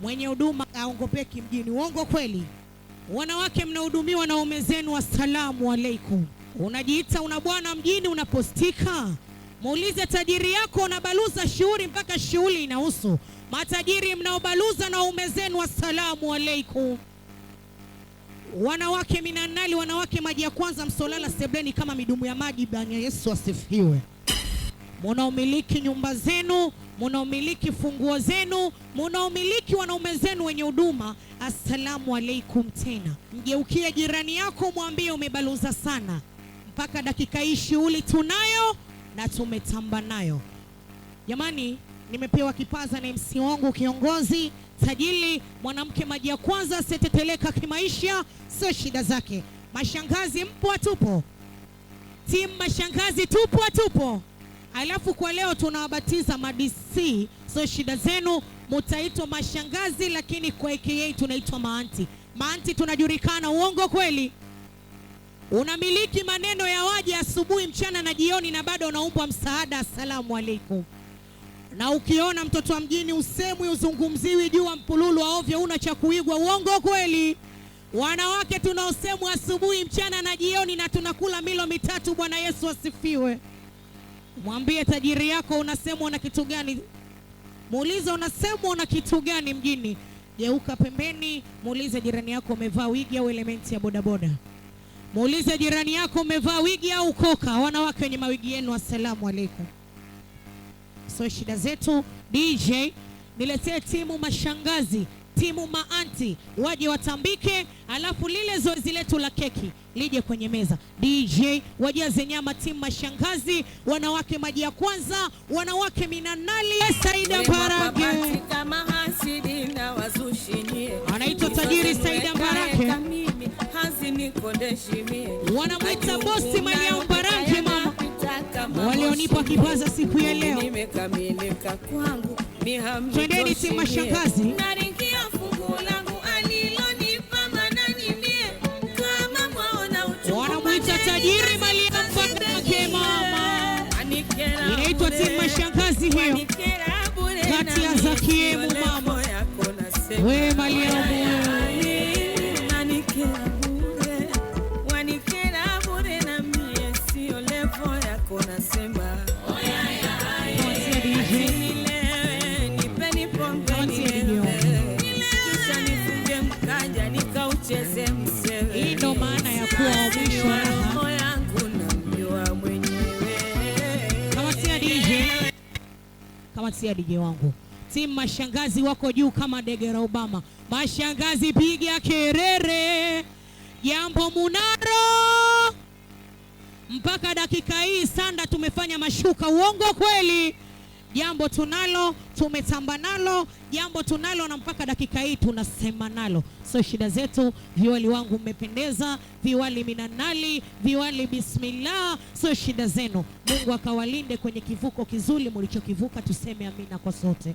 Mwenye huduma aongopeki mjini. Uongo kweli? Wanawake mnahudumiwa na waume zenu, assalamu alaikum. Unajiita una bwana mjini, unapostika. Muulize tajiri yako, unabaluza shughuli mpaka shughuli inahusu. Matajiri mnaobaluza na waume zenu, assalamu alaikum. Wanawake minanali, wanawake maji ya kwanza, msolala sebleni kama midumu ya maji. Bwana Yesu asifiwe. Munaomiliki nyumba zenu, munaomiliki funguo zenu, munaomiliki wanaume zenu wenye huduma, assalamu alaikum. Tena mgeukie jirani yako, mwambie umebaluza sana. Mpaka dakika hii shughuli tunayo na tumetamba nayo. Jamani, nimepewa kipaza na MC wangu kiongozi tajiri, mwanamke maji ya kwanza, asiteteleka kimaisha, sio shida zake. Mashangazi mpo atupo? Timu mashangazi tupo atupo? Alafu kwa leo tunawabatiza ma-DC, sio shida zenu, mutaitwa mashangazi, lakini kwa AKA tunaitwa maanti. Maanti tunajulikana, uongo kweli? Unamiliki maneno ya waja asubuhi, mchana na jioni, na bado unaumbwa msaada. Asalamu alaikum. Na ukiona mtoto wa mjini usemwi, uzungumziwi, jua mpululu wa ovyo, una cha kuigwa. Uongo kweli? Wanawake tunaosemwa asubuhi, mchana na jioni, na tunakula milo mitatu. Bwana Yesu asifiwe. Mwambie tajiri yako unasemwa na kitu gani? Muulize unasemwa na kitu gani mjini. Geuka pembeni, muulize jirani yako umevaa wigi au elementi ya bodaboda. Muulize jirani yako umevaa wigi au koka. Wanawake wenye mawigi yenu, assalamu alaikum. So shida zetu. DJ, niletee timu mashangazi, timu maanti waje watambike, alafu lile zoezi letu la keki lije kwenye meza. DJ, wajaze nyama, timu mashangazi, wanawake maji ya kwanza, wanawake minanali. Saida Mbarage anaitwa tajiri Saida Mbarage, wanamwita bosi Maria Mbarage, mama walionipa kipaza siku ya leo. Nimekamilika kwangu ni hamnitoshi. Twendeni timu mashangazi. Naringia fungu langu alilonipa manani mie. Kama mwaona uchungu Wanamwita pateni tajiri kazi Maria Mbarage mama. Wanikera Inaitwa bure. timu mashangazi hiyo. Wanikera bure Kati ya na Zakiemu mimi mama. levo yako nasema. We Mariamu. Wanikera bure. Wanikera bure na mie sio levo yako nasema. Kamatia DJ. Nilewe, nipeni pombe Kamatia DJ nilewe. wangu. Kisha nifunge mkanja nikaucheze msewe. Hii ndo maana ya kuwa wa mwisho Wa raha. roho yangu namjua mwenyewe. Kamatia DJ. Kamatia DJ wangu. Timu mashangazi wako juu kama dege la Obama. Mashangazi piga kerere. Jambo munaro. Mpaka dakika hii sanda tumefanya mashuka. Uongo kweli? Jambo tunalo, tumetamba nalo, jambo tunalo na mpaka dakika hii tunasema nalo. So shida zetu, viwali wangu mmependeza, viwali minanali, viwali bismillah, so shida zenu. Mungu akawalinde kwenye kivuko kizuri mlichokivuka, tuseme amina kwa sote.